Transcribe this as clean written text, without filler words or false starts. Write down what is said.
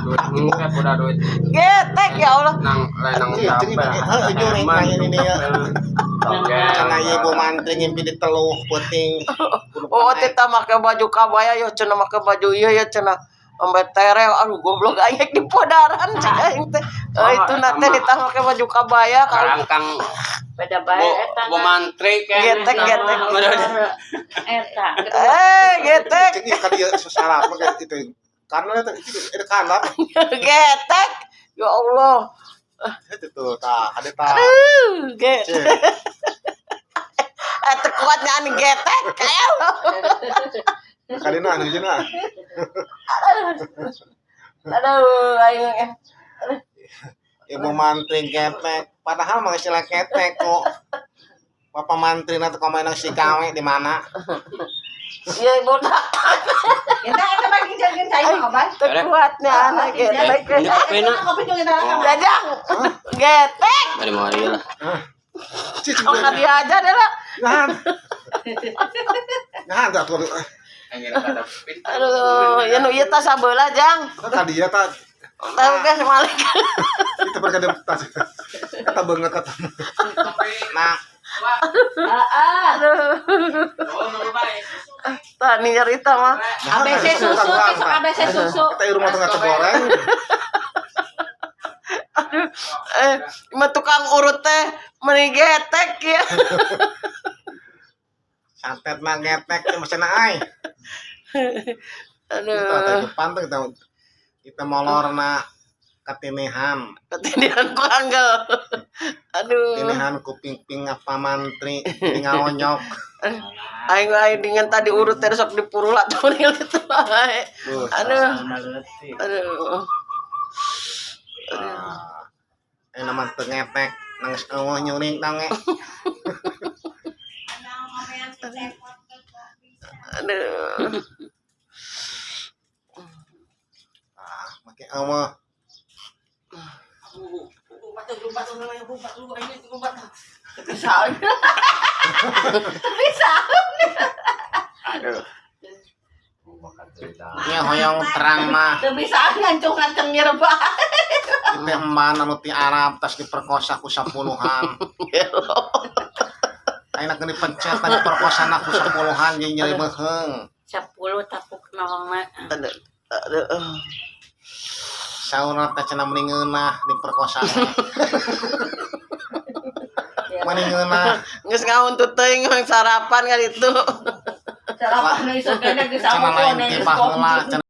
Duit enggak udah duit. Getek ya Allah. Nang lain nang Iya, capek. cing, juring kayak ini ya. Cenah ieu ibu mantri ngimpi di teluh peuting. Oh, tita make baju kabaya yo cenah, make baju ieu ya cenah. Ambe terel, aduh, goblok, aing di podaran cek aing teh. Eh, itu nate ditah make baju kabaya kalau Kangkang Beda bae bu eta. Bu mantri kan. Getek, getek. Eta. Eh, getek. Cing, ieu ka dieu sasarap mah kayak itu. Karena itu kanap. Getek. Ya Allah. Itu tuh tah, kade tah. Aduh, getek. Cing. Eh, teu kuatnya ani getek. Kayak Kadina anu jeung. Aduh, aing. Ibu mantri getek, padahal mah geus ketek kok. Bapak mantri nanti komenang si kawe di mana? Iya, budak. Eta eta bagi jangan cai mah obat. Teu kuatnya anak getek. Ini kopi na. Kopi juga kita. Jajang. Getek. Dari mau lah. Cicing. Oh, dia aja deh lah. Nahan. Nahan tah tuh. Aduh, ya nu ieu tas sabeula, Jang. Tadi ya ta. Tahu kan malik. Itu berkada tas. Kata banget kata. Nah, Heeh. Aduh. Tah nih nyerita mah. ABC susu, besok ABC susu. Kita rumah tengah goreng. Aduh, eh, mah tukang urut teh meni getek ya. Santet mah getek teh mesin ai. Aduh. Kita teh depan tuh kita molorna katinihan. Ketindihan ku anggel. Aduh. Tinihan ku ping-ping apa mantri tinggal onyok. Aing aing dengan tadi urut teh sok dipurula tuh itu bae. Duh, Aduh. Aduh. Ah. Eh, nama teu ngetek nangis eueuh nyuring tange. Aduh. Ah, make eueuh. Bisa. Bisa. Aduh. Nya hoyong terang mah. Teu bisa ngancung-ngancung nyerebah. Itu eman anu ti Arab tas diperkosa ku sapuluhan. Ayeuna keun dipencet tadi diperkosa ku sapuluhan jeung nyeri beuheung. 10 tapuk nolna. Aduh. Aduh. Saurna teh cenah meni ngeunah diperkosa. Meni ngeunah. Geus ngauntut teuing sarapan kan itu. Sarapan nu isuk kene geus Cenah lain ti baheula.